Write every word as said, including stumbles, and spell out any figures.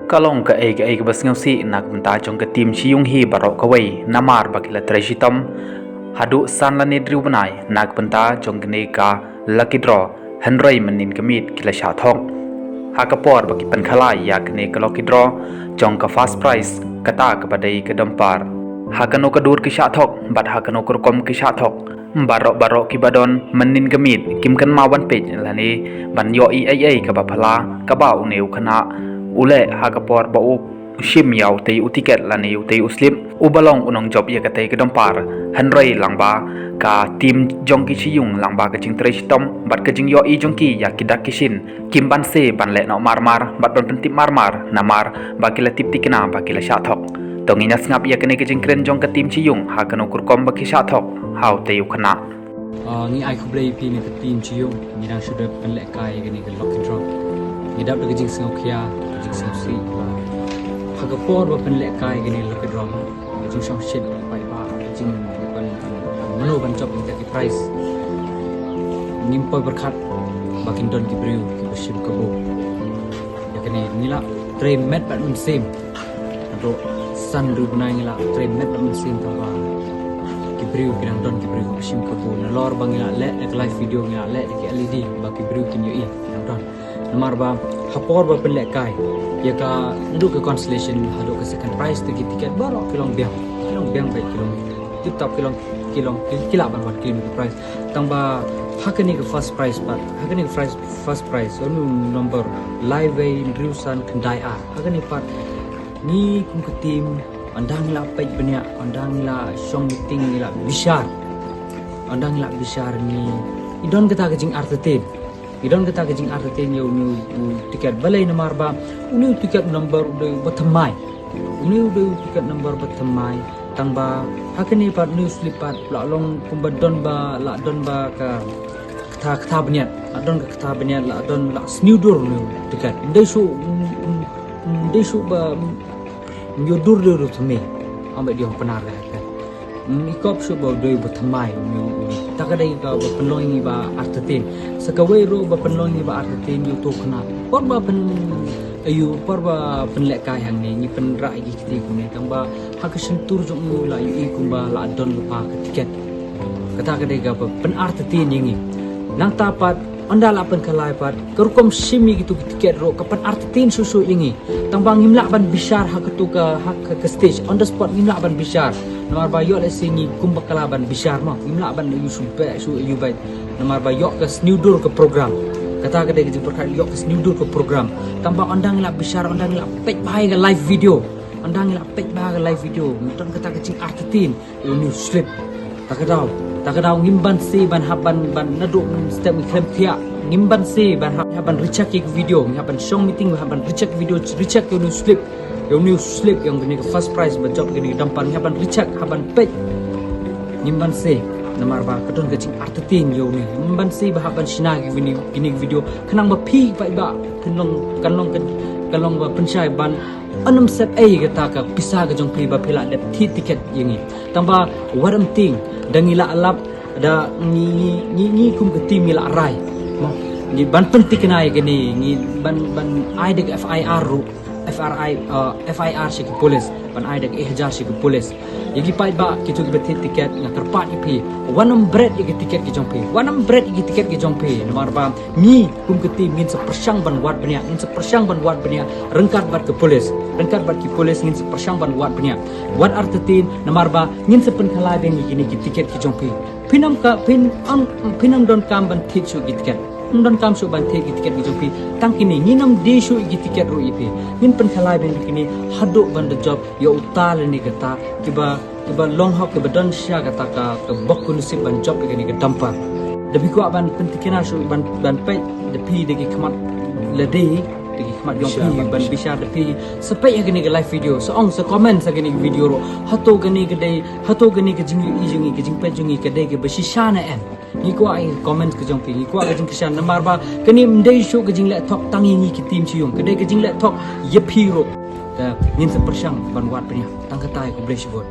Ka long kaei kaei kaba sngewsih na ka bynta jong ka team Shiyunghi baroh kawei, namar ba ki la trei shitom haduh san lane hynriew bnai na ka bynta jong kane ka lucky draw, hynrei mynnin ka miet ki la shah thok. Ha ka por ba ki pynkhalai ïa kane ka lucky draw jong ka first prize, kata kaba dei ka dumper, ha kano ka dur ki shah thok bad ha kano ka rukom ki shah thok, baroh baroh kiba don mynnin ka miet kim kynmaw ban peit lane ban ïohi ei ei kaba phylla kaba une u khynnah u leh ha ka por ba u shim ïa utei u tiket lane utei u slip uba long u nongjop ïa katei ka dumper. Hynrei lyngba ka team jong ki Shiyung, lyngba ka jingtrei shitom bad ka jingïohi jong ki ïa ki dak ki shin, kim banse ban leh noh mar mar bad ban pyntip mar mar, namar ba ki la tip thikna ba ki la shah thok. To ngin ïa sngap ïa kane ka jingkren jong ka team Shiyung ha kano ka rukom ba ki shah thok ha utei u khynnah. Ah, ngi ai khublei ïa phi na ka team Shiyung, ngi dang shu dep pynlehkai ïa kane ka lucky draw. Ngi dap da ka jingsngewkhia, ka jingsngewsih. Ha ka por ba pynlehkai ïa kane ka lucky draw, ka jingshongshit, paidbah, ka jing ban, ban, mano ban jop ïa ki prize. Ngim poi pyrkhat ba kin don ki briew kiba shim kabu. Ïa kane ngi la trei met bad mynsiem. Haduh san hynriew bnai ngi la trei met bad mynsiem tangba ki briew ki dang don ki briew kiba shim kabu. Nalor ba ngi la leh da ka live video, ngi la leh da ki L E D ba ki briew kin ïohi, ki dang don. Namar ba ha por ba pynlehkai ïa ka, naduh ka consolation haduh ka second prize te ki tiket baroh ki long biang. Ki long biang bad ki long tip top, ki long, ki long, ki, ki lah ban wan claim ki prize. Tangba ha kane ka first prize pat, ha kane ka first, first prize, u number lai wei hynriew san khyndai ar. Ha kane pat ngi kum ka team, ynda ngi la peit bniah, ynda ngi la shong meeting, ngi la bishar, ynda ngi la bishar, ngi, ngi don kata ka jingartatien. Ngi don kata ka jingartatien ïa une u tiket. Balei? Namar ba une u tiket number u dei uba thymmai. Une u dei u tiket number ba thymmai. Tangba ha kane pat une u slip pat la long kumba don ba, la don ba ka kata, kata bniat, la don ka kata bniat, la don, la sniew dur une u tiket. Ym dei shuh, ym, ym, ym dei shuh ba, ym, ym ïoh dur, dur, dur thymmai. Ym dei, ong Pnar ka, ka. Ym, i kop shuh ba u dei uba thymmai, ym, ym, ym. Kata ka dei kaba pynlong ïa ngi ba artatien. Sa kawei ruh ba pynlong ïa ngi ba artatien ïa uto u khynnah. Por ba pyn, ïa u, por ba pynlehkai hangne, ngi pynrah ïa ki kti kumne, tangba ha ka shyntur jong u la ïohi kumba la don lypa ka tiket. Kata ka dei kaba pynartatien ïa ngi. Nangta pat, ynda la pynkhalai pat, ka rukom shim ïa kito ki tiket ruh ka pynartatien shuh shuh ïa ngi. Tangba ngim lah ban bishar ha kato ka, ha ka, ka stage. On the spot ngim lah ban bishar. Namar ba ïoh lehse ngi kum bakla ban bishar mo. Ngim lah ban ïoh shu beh, shu ïoh beh. Namar ba ïoh ka sniew dur ka program. Kata ka dei ka jingpyrkhat, ïoh ka sniew dur ka program. Tangba ynda ngi la bishar, ynda ngi la peit bha ïa ka live video. Ynda ngi la peit bha ka live video, ngi don kata ka jingartatien ïa une u slip. Ta ka daw, ta ka daw ngim banse ban hap ban, ban naduh mynstep ngi khlem thiah. Ngim banse ban hap, hap ban recheck ïa ka video, ngi hap ban shong meeting, hap ban recheck video, recheck ïa une u slip. Ïa une u slip, ïa kane ka first prize ba jop kane ka dumper, ngi hap ban recheck, hap ban peit. Ngim banse, namar ba ka don ka jingartatien ïa une. Ngim banse ba hap ban shna ïa kine, kine ki video. Khnang ba phi paidbah, kan long, kan long, kan, kan long ba pynshai ban, ym sep ei kata ka pisa ka jong phi ba phi la dep thied tiket ïa ngi. Tangba wat ym tieng, da ngi la lap, da ngi, ngi, ngi, ngi kum ka team ngi la rai. Mo, ngi ban pynthikna ïa kane, ngi ban, ban ai da ka F I R ruh, F R I, uh, F I R sha ki police, ban ai da ka E H R sha ki police. Ïa ki paidbah kito kiba thied tiket, nga kyrpad ïa phi, wat nym bret ïa ki tiket ki jong phi, wat nym bret ïa ki tiket ki jong phi, namar ba ngi kum ka team ngin sa pyrshang ban wad bniah, ngin sa pyrshang ban wad bniah ryngkat bad ka police, ryngkat bad ki police ngin sa pyrshang ban wad bniah. Wat artatien, namar ba ngin sa pynkhalai biang ïa kine ki tiket ki jong phi. Phin ym ka, phin ym, phin ym donkam ban thied shuh ki tiket. Ym donkam shuh ban thied ki tiket ki jong phi. Tang kine, ngin ym die shuh ïa ki tiket ruh ïa phi. Ngin pynkhalai biang ïa kine haduh ban da jop ïa uta lane kata kiba, kiba long hok, kiba don sha kata ka, ka bok ka nusip ban jop ïa kane ka dumper. Da phi kwah ban pynthikna shuh, ban, ban peit da phi da ki khmat lade, da ki khmat jong phi, ban bishar da phi. Sa peit ïa kane ka live video, sa ong, sa comment ha kane ka video ruh. Hato kane ka dei, hato kane ka jingïohi jong ngi, ka jingpeit jong ngi ka dei kaba shisha ne em? Ngi kwah ïa ka comment ka jong phi, ngi kwah ka jingkyrshan, namar ba kane ym dei shuh ka jingleh thok tang ïa ngi ki team Shiyung, ka dei ka jingleh thok ïa phi ruh. Te ngin sa pyrshang ban wad bniah. Tang katta, khublei shibun.